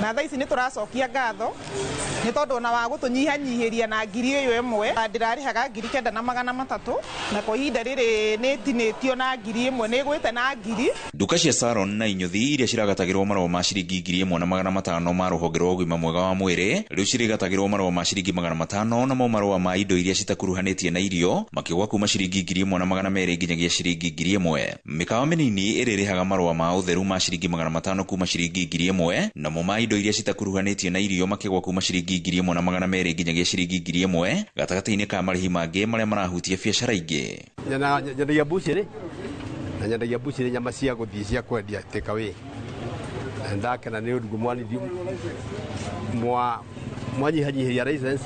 Na thaa ici nĩ tũracokia ngatho nĩ tondũ ona wa gũtũnyihanyihĩria na 1000 ndĩrarĩhaga 9300 na kwa ihinda rĩrĩ nĩ ĩtinĩtio na 1000 nĩ ĩgwĩte na 1000. Nduka cia Saron na inyuthi iria ciragatagĩrwo marũa ma ciringi 1500 ma rũhonge rwa ũgima mwega wa mwĩrĩ rĩu cirĩgatagĩrwo marũa ma ciringi 500, namo marũa ma indo iria citakuruhanĩtie na irio makĩgwa kuma ciringi 1200 nginyagia ciringi 1000. Mĩkawa mĩnini ĩrĩrĩhaga marũa ma ũtheru ma ciringi 500 kuma ciringi 1000, namo ma indo iria citakuruhanĩtie na irio makĩgwa kuma ciringi 1200 nginyagia ciringi 1000, gatagatĩ-inĩ ka marĩhi mangĩ marĩa marahutia biacara ingĩ. Nyendagia mbucĩrĩ na nyendagia mbucĩrĩ nyama cia gũthiĩ cia kwendia take away. Na ndakena nĩ ũndũ mwanyihanyihĩria license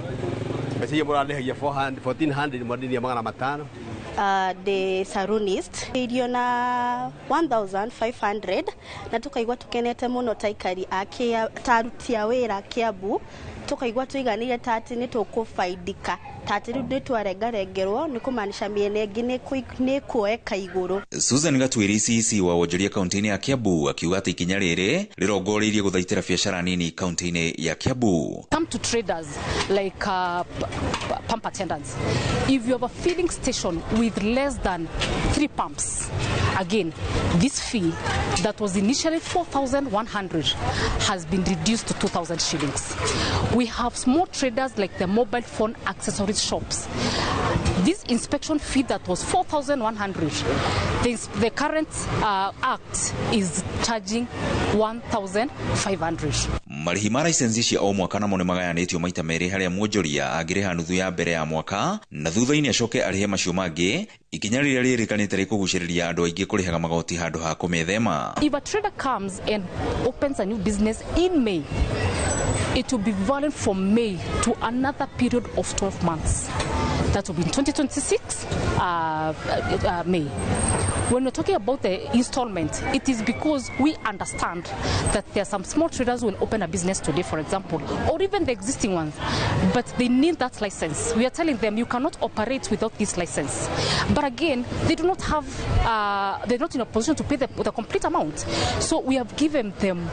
mbeca iria mũrandĩhagia 1400 mwandinia 500. The salonist irio na 1500 na tukaigua tukenete muno ta aikari a ta aruti a wĩra Kiambu, tukaigua tuiganĩire ta atĩ nĩ tũkũbaidika ta atĩ rĩu nĩ twarengarengerwo nĩ kũmaanisha mĩena ĩngĩ nĩ kuoeka igũrũ. Susan Gatwiri CEC wa wonjoria kaunti-inĩ ya Kiambu akiuga atĩ ikinya rĩrĩ rĩrongoreirie gũthaitĩra biacara nini kaunti-inĩ ya Kiambu. Come to traders like pump attendants. If you have a filling station with less than 3 pumps, again, this fee that was initially 4,100 has been reduced to 2,000 shillings. We have small traders like the mobile phone accessories shops. This inspection fee that was 4,100, the current act is charging 1,500. Marĩhi ma license cia o mwaka namo nĩ magayanĩtio maita merĩ, harĩa mwonjoria angĩrĩha nuthu ya mbere ya mwaka na thutha-inĩ acoke arĩhe macio mangĩ, ikinya rĩrĩa rĩrĩkanĩte rĩkũgucĩrĩria andũ aingĩ kũrĩhaga magoti handũ ha kũmethema. If a trader comes and opens a new business in May, it will be valid from May to another period of 12 months. That will be in 2026 May. When we're talking about the installment, it is because we understand that there are some small traders who will open a business today, for example, or even the existing ones, but they need that license. We are telling them you cannot operate without this license. But again, they do not have, they're not in a position to pay the complete amount. So we have given them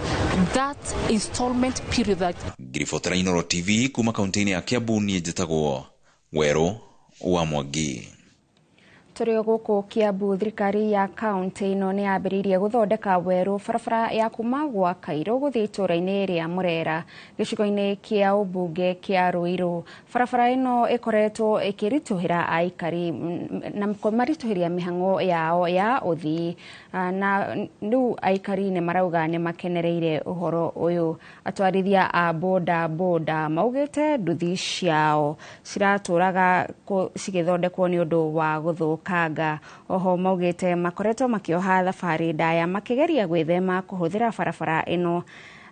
that installment period. That Ngiribotera Inooro TV kuma kaunti-inĩ ya Kiambu, niĩ njĩtagwo Werũ wa Mwangi. Tũrĩ o gũkũ Kiambu, thirikari ya kaunti ĩno nĩ yambĩrĩirie gũthondeka werũ barabara ya kuma gwa Kairũ gũthiĩ itũũra-inĩ rĩa Mũrera gĩcigo-inĩ kĩa ũmbunge kĩa Ruiru. Barabara ĩno ĩkoretwo ĩkĩritũhĩra aikari na kũmaritũhĩria mĩhang'o yao ya ũthii, na rĩu aikari nĩ marauga nĩ makenereire ũhoro ũyũ. Atwarithia a boda boda maugĩte nduthi ciao ciratũraga cigĩthondekwo nĩ ũndũ wa gũthũka kanga. Oho maugĩte makoretwo makĩoha thabarĩ ndaya makĩgeria gwĩthema kũhũthĩra barabara ĩno.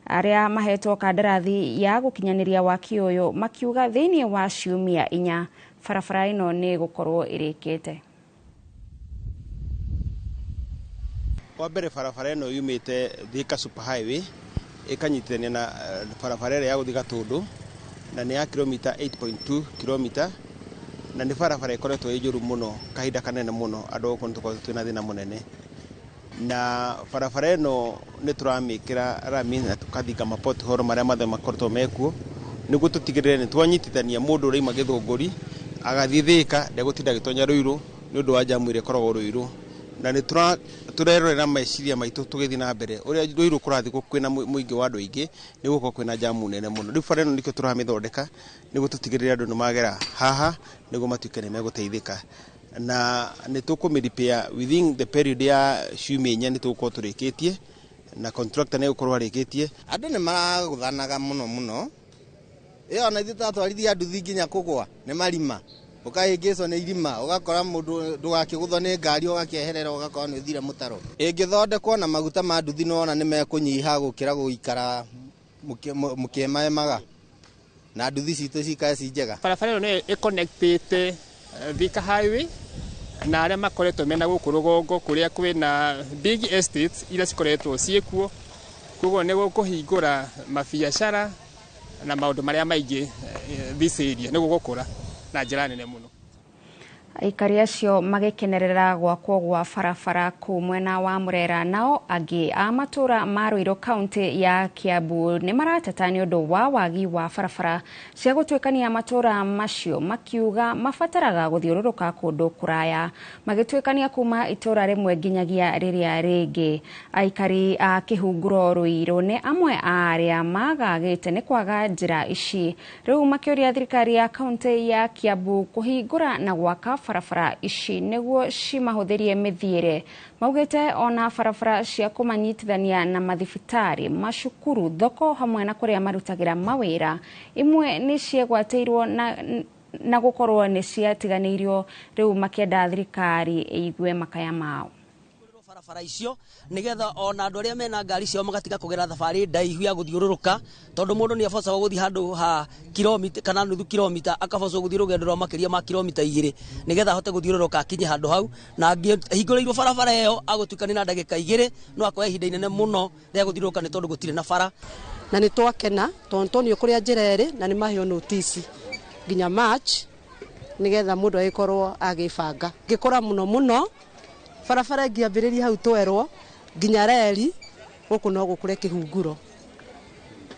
Arĩa mahetwo kandarathi ya gũkinyanĩria waki ũyũ makiuga thĩinĩ wa ciumia 4 barabara ĩno nĩ gũkorwo ĩrĩkĩte. Wa mbere barabara ĩno yumĩte Thika Super Highway ĩkanyitithania na barabara ĩrĩa ya gũthiĩ Gatũndũ na nĩ ya kilomita 8.2 kilomita, na nĩ barabara ĩkoretwo ĩ njũru mũno kahinda kanene mũno, andũ gũkũ nĩ tũkoretwo twĩna thĩna mũnene. Na barabara ĩno nĩ tũramĩkĩra rami na tũkathinga mapothole marĩa mothe makoretwo mekuo, nĩguo tũtigĩrĩre nĩ twanyitithania mũndũ ũraima Gĩthũngũri agathiĩ Thika ndegũtinda agĩtonya Ruiru nĩ ũndũ wa jamu ĩrĩa ĩkoragwo Ruiru. Na nĩ tũrerorera meciria maitũ tũgĩthiĩ na mbere ũrĩa Ruiru kũrathiĩ kwĩna mũingĩ wa andũ aingĩ, nĩ gũkorwo kwĩna jamu nene mũno. Rĩu bara ĩno nĩkĩo tũramĩthondeka nĩguo tũtigĩrĩre andũ nĩ magera haha nĩguo matuĩke nĩ megũteithĩka. Na nĩ tũkũmĩ-repair within the period ya ciumia 4 nĩ tũgũkorwo tũrĩkĩtie, na contractor nĩ egũkorwo arĩkĩtie. Andũ nĩ maragũthanaga mũno mũno, ĩyo ona ithuĩ twatwarithia nduthi nginya kũgwa nĩ marima, ũkahĩngĩcwo nĩ irima, ũgakora mũndũ ndũgakĩgũthwo nĩ ngari ũgakĩeherera ũgakora nĩ ũthire mũtaro. Ĩngĩthondekwo na maguta ma nduthi nĩwona nĩ mekũnyiha gũkĩra gũikara mũkĩemaemaga na nduthi citũ cikare ci njega. Barabara ĩno nĩ ĩconnectĩte Thika Highway na arĩa makoretwo mena gũkũ rũgongo kũrĩa kwĩna big estates iria cikoretwo ciĩkuo, koguo nĩ gũkũhingũra mabiacara na maũndũ marĩa maingĩ this area nĩ gũgũkũra na njĩra nene mũno. Aikari acio magĩkenerera gwakwo gwa barabara kũu mwena wa Murera. Nao angĩ a matũra ma Ruiru kaunti ya Kiambu nĩ marateta nĩ ũndũ wa wagi wa barabara cia gũtuĩkania matũra macio, makiuga mabataraga gũthiũrũrũka kũndũ kũraya magĩtuĩkania kuma itũra rĩmwe nginyagia rĩrĩa rĩngĩ. Aikari a Kĩhunguro Ruiru nĩ amwe a arĩa magagĩte nĩ kwaga njĩra ici, rĩu makĩũria thirikari ya kaunti ya Kiambu kũhingũra na gwaka barabara ici nĩguo cimahũthĩrie mĩthiĩre. Maugĩte ona barabara cia kũmanyitithania na mathibitarĩ, macukuru, thoko hamwe na kũrĩa marutagĩra mawĩra imwe nĩ ciegwatĩirwo na gũkorwo nĩ ciatiganĩirio, rĩu makĩenda thirikari ĩigue makaya mao. Barabara icio nigetha ona andu aria mena ngari ciao magatiga kugera thabari ndaihu ya guthiururuka, tondu mundu ni abocagwo guthi handu ha kilomita kana nuthu kilomita, akabocwo guthi rugendo rwa makiria ma kilomita 2 nigetha ahote guthiururuka akinye handu hau, na hingũrĩirwo barabara ĩyo agũtuĩka na ndagĩka 2 no akoya ihinda inene mũno rĩa guthiũrũrũka nĩ tondu gũtirĩ na bara. Na nĩ twakena tondu tuonio kũrĩa njĩra ĩrĩ na nĩ maheo notice nginya March nigetha mũndũ agĩkorwo agĩbanga ngĩkũra mũno mũno barabara ĩngĩambĩrĩria hau twerwo nginya reri gũkũ no gũkũre Kĩhunguro,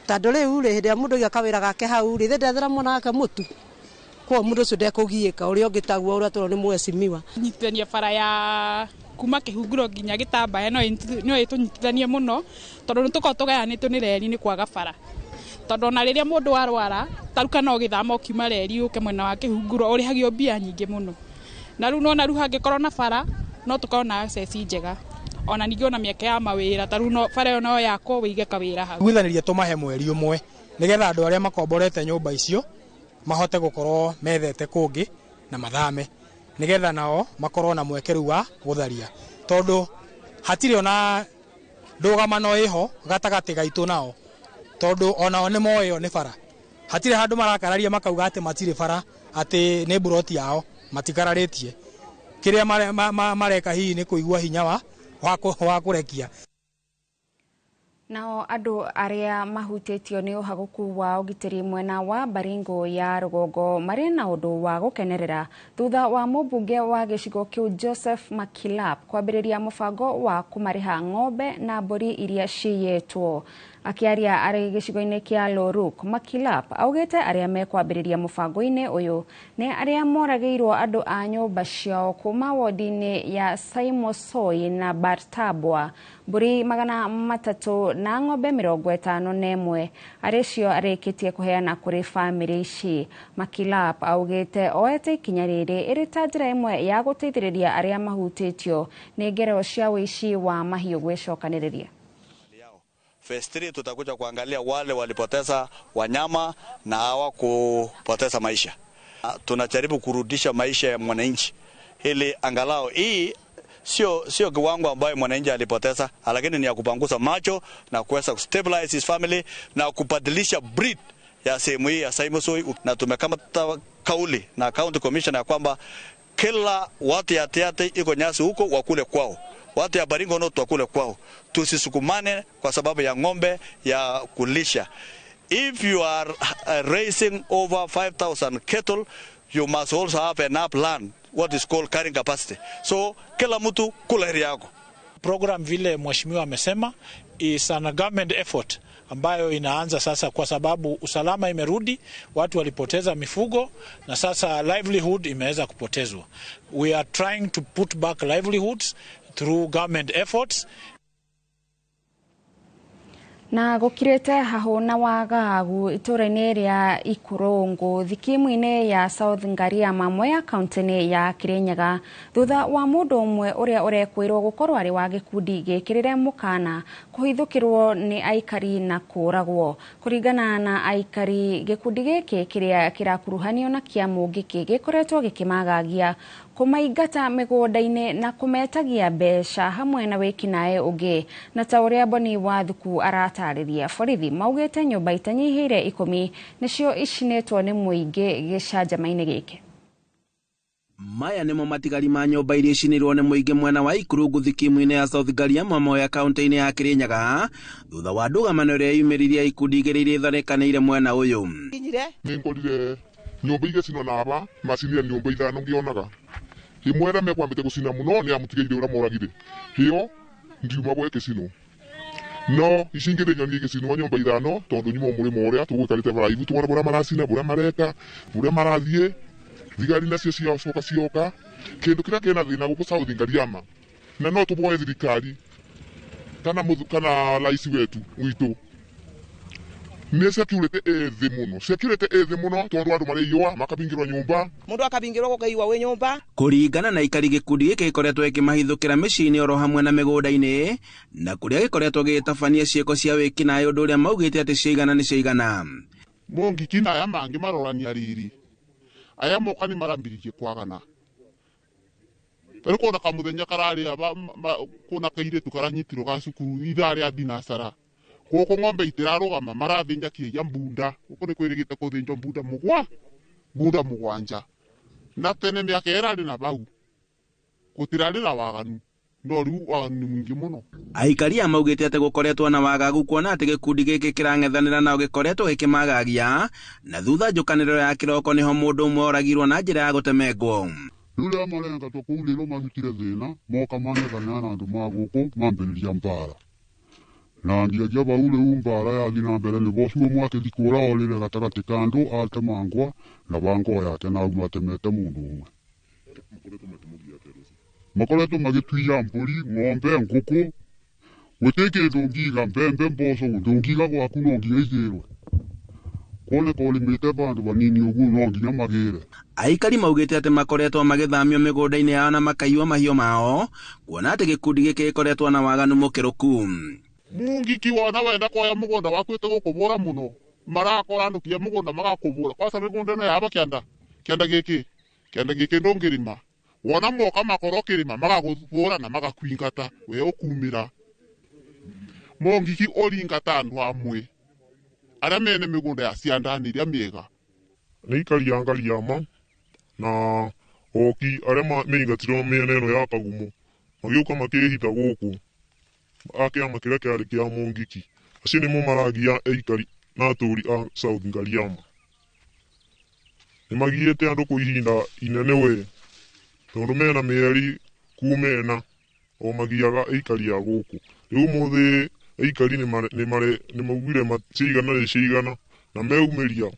tondũ rĩu rĩ hĩndĩ ĩrĩa mũndũ aiga kawĩra gake hau rĩ ndethera mwana wake mũtu, koguo mũndũ ũcio ndekũgiĩka ũrĩa ũngĩ taguo ũrĩa tũrona nĩ mwecimiwa. Nyitithania bara ya kuma Kĩhunguro nginya Gĩtambaya no ĩtũnyitithanie mũno, tondũ nĩ tũkoragwo tũgayanĩtio nĩ reri nĩ kwaga bara, tondũ ona rĩrĩa mũndũ arwara taruka no gĩthama ũkiuma reri ũke mwena wa Kĩhunguro ũrĩhagio mbia nyingĩ mũno, na rĩu nona rĩu hangĩkorwo na bara no tukorwo na access njega, ona ningĩ ona mĩeke ya mawĩra ta rĩu no bara ĩyo no yakwo wĩige kawĩra hau. Gwithanĩria tũmahe mweri ũmwe nĩgetha andũ arĩa makomborete nyũmba icio mahote gũkorwo methete kũngĩ na mathame, nĩgetha nao makorwo na mweke rĩu wa gũtharia, tondũ hatirĩ ona ndũgamano ĩho gatagatĩ gaitũ nao, tondũ onao nĩ moĩ ĩyo nĩ bara. Hatirĩ handũ marakararia makauga atĩ matirĩ bara, atĩ nĩ mburoti yao, matikararĩtie. Kĩrĩa mareka hihi nĩ kũigua hinya wa kũrekia. Nao andũ arĩa mahutĩtio nĩ ũhagũku wa ũgitĩri mwena wa Baringo ya rũgongo marĩ na ũndũ wa gũkenerera thutha wa mũmbunge wa gĩcigo kĩu Joseph Makilap kwambĩrĩria mũbango wa kũmarĩha ng'ombe na mbũri iria ciyĩtwo. Akĩaria arĩ gĩcigo-inĩ kĩa Loruk, Makilap augĩte arĩa mekwambĩrĩria mũbango-inĩ ũyũ nĩ arĩa moragĩirwo andũ a nyũmba ciao kuma wodi-inĩ ya Saimosoi na Bartabwa, mbũri 300 na ng'ombe 51 arĩ cio arĩkĩtie kũheana kũrĩ bamĩrĩ ici. Makilap augĩte oete ikinya rĩrĩ ĩrĩ ta njĩra ĩmwe ya gũteithĩrĩria arĩa mahutĩtio nĩ ngero cia ũici wa mahiũ gwĩcokanĩrĩria. Phase 3 tutakuja kuangalia wale walipoteza wanyama na hawakupoteza maisha. Tunajaribu kurudisha maisha ya mwananchi ili angalau hii sio kiwango ambayo mwananchi alipoteza, lakini ni ya kupangusa macho na kuweza kustabilize his family na kubadilisha breed ya sehemu hii ya Saimosoi. Na tumekamata kauli na county commissioner kwamba kila watu ya Tiaty iko nyasi huko wakule kwao, watu ya Baringo North wakule kwao, tusisukumane kwa sababu ya ng'ombe ya kulisha. If you are raising over 5,000 cattle, you must also have enough land, what is called carrying capacity. So kila mtu kula heri yako. Program vile mheshimiwa amesema is an government effort ambayo inaanza sasa, kwa sababu usalama imerudi, watu walipoteza mifugo na sasa livelihood imeweza kupotezwa. We are trying to put back livelihoods through government efforts. Na gũkirĩte hahũ na wagagu itũra-inĩ rĩa Ikurongo thikimu-inĩ ya South Ngariama Mwea kaunti-inĩ ya Kirinyaga thutha wa mũndũ ũmwe ũrĩa ũrekwĩrwo gũkorwo arĩ wa gĩkundi gĩkĩrĩre mũkana kũhithũkĩrwo nĩ aikari na kũragwo. Kũringana na aikari, gĩkundi gĩkĩ kĩrĩa kĩrakuruhanio na kĩa Mũngĩkĩ gĩkoretwo gĩkĩmagagia kũmaingata mĩgũnda-inĩ na kũmetagia mbeca hamwe na wĩkinaĩ ũngĩ. Na ta ũrĩa Boni Wathuku aratarĩria, borithi maugĩte nyũmba itanyihĩire 10 nĩcio icinĩtwo nĩ mũingĩ gĩcanjama-inĩ gĩkĩ. Maya nĩmo matigari ma nyũmba iria icinirwo nĩ mũingĩ mwena wa Ikurungu thikimu-inĩ ya South Ngariama Mwea kaunti-inĩ ya Kirinyaga thutha wa ndũgamano ĩrĩa yumĩririe ikundi igĩrĩ iria itharĩkanĩire mwena ũyũ. Nĩngorire nyũmba igĩcinwo na aba macinire nyũmba 5 ngĩonaga. Imwe ĩrĩa mekwambĩte gũcina mũno nĩ ya mũtigairĩ ũrĩa moragire. Ĩyo ndiuma gwĩkĩcinwo. No ici ingĩ ndĩnyonire igĩcinwo nyũmba 5 tondũ nyuma mũrĩmo ũrĩa tũgũikarĩte baraibu tuona bũrĩa maracina, bũrĩa mareka, bũrĩa marathiĩ. Thigari nacio ciacoka cioka. Kĩndũ kĩrĩa kĩna thĩna gũkũ South Ngariama na no tũboe thirikari kana kana raisi wetu witũ nĩ security ĩ thĩ mũno, security ĩ thĩ mũno tondũ andũ marĩiyũa makabingĩrwo nyũmba. Mũndũ akabingĩrwo gũkaigua wĩ nyũmba. Kũringana na aikari gĩkundi gĩkĩ gĩkoretwo gĩkĩmahithũkĩra mĩciĩ-inĩ oro hamwe na mĩgũnda-inĩ na kũrĩa gĩkoretwo gĩgĩtabania ciĩko cia wĩkinaĩ ũndũ ũrĩa maugĩte atĩ ciaigana nĩ ciaigana. Mũngiki na aya mangĩ marorania riri aya moka nĩ marambĩrĩrie kwagana. Rĩu kuona kamũthenya kararĩa kuona kairĩtu karanyitirwo ga cukuru ithaa rĩa thinacara. Gũkũ ng'ombe itirarũgama marathĩnja kĩia mbunda. Gũkũ nĩ kwĩrĩgĩte kũthĩnjwo mbunda mbunda 7. Na tene mĩaka ĩrarĩ na bau gũtirarĩ na waganu, no rĩu waganu nĩ mũingĩ mũno. Aikari aya maugĩte atĩ gũkoretwo na wagagu kuona atĩ gĩkundi gĩkĩ kĩrang'ethanĩra nao gĩkoretwo gĩkĩmagagia na thutha njũkanĩrĩro ya kĩroko nĩho mũndũ ũmwe oragirwo na njĩra ya gũtemengwo. Rĩu rĩrĩa marengatwo kũu nĩrĩo marutire thĩna moka mang'ethanĩra na andũ ma gũkũ mambĩrĩria mbara. Na ngiagia bau rĩu mbara yathiĩ na mbere nĩguo ũcio ũmwe akĩthiĩ kũra orĩre gatagatĩ ka andũ atemangwa na bango yake na auma atemete mũndũ ũmwe. Makoretwo magĩtuia mbũri, ng'ombe, ngũkũ, gũtirĩ kĩndũ ũngiiga, mbembe, mboco, ndũngiiga gwaku no nginya igĩrwe. Kuoneka ũrĩmĩte bandũ banini ũguo no nginya magĩre. Aikari maugĩte atĩ makoretwo magĩthamio mĩgũnda-inĩ yao na makaiywo mahiũ mao kuona atĩ gĩkundi gĩkĩ gĩkoretwo na waganu mũkĩrũku. Mũngiki wona wenda kuoya mũgũnda waku ĩtĩgũkũbũra mũno marakora andũ kia mũgũnda magakũbũra kwaca mĩgũnda ĩno yaba kĩanda kĩanda gĩkĩ kĩanda gĩkĩ ndũngĩrĩma wona moka makorwo kĩrĩma magakũbũra na magakuingata we ũkumĩra. Mũngiki ũringata andũ amwe arĩa mene mĩgũnda ya ciandani ĩrĩa mĩega. Nĩ aikari a Ngariama na oki arĩa meingatirwo mĩena ĩno ya Kagumo magĩũka makĩĩhitha gũkũ a kĩama kĩrĩa kĩarĩ kĩa Mũngiki. Acio nĩmo maragia aikari na atũũri a South Ngariama. Nĩ magiĩte andũ kwa ihinda inene we tondũ mena mĩeri kuma ĩna o magiaga aikari a gũkũ. Rĩu ũmũthĩ aikari nĩ maugire ciigana nĩ ciigana na meumĩria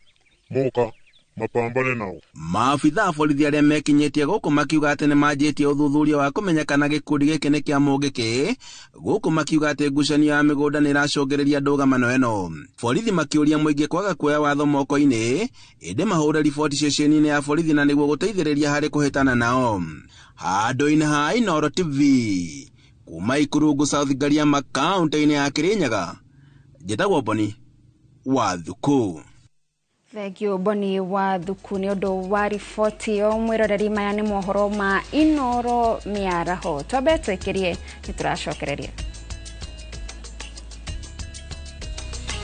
moka mapambane nao. Maabitha a borithi arĩa mekinyĩtie gũkũ makiuga atĩ nĩ manjĩtie ũthuthuria wa kũmenya kana gĩkundi gĩkĩ nĩ kĩa Mũngĩkĩ gũkũ makiuga atĩ ngucanio ya mĩgũnda nĩ ĩracũngĩrĩria ndũgamano ĩno. Borithi makĩũria mũingĩ kwaga kuoya watho moko-inĩ ĩndĩ mahũre riboti ceceni-inĩ ya borithi na nĩguo gũteithĩrĩria harĩ kũhĩtana nao. Handũ-inĩ ha Inooro TV kuma Ikurungu South Ngariama kaunti-inĩ ya Kirinyaga, njĩtagwo Boni wa Thuku. Thank you Boni wa Thuku nĩ ũndũ wa riboti ĩyo. Mwĩroreri maya nĩ mohoro ma Inooro mĩaraho. Twambe twĩkĩrie nĩ tũracokereria.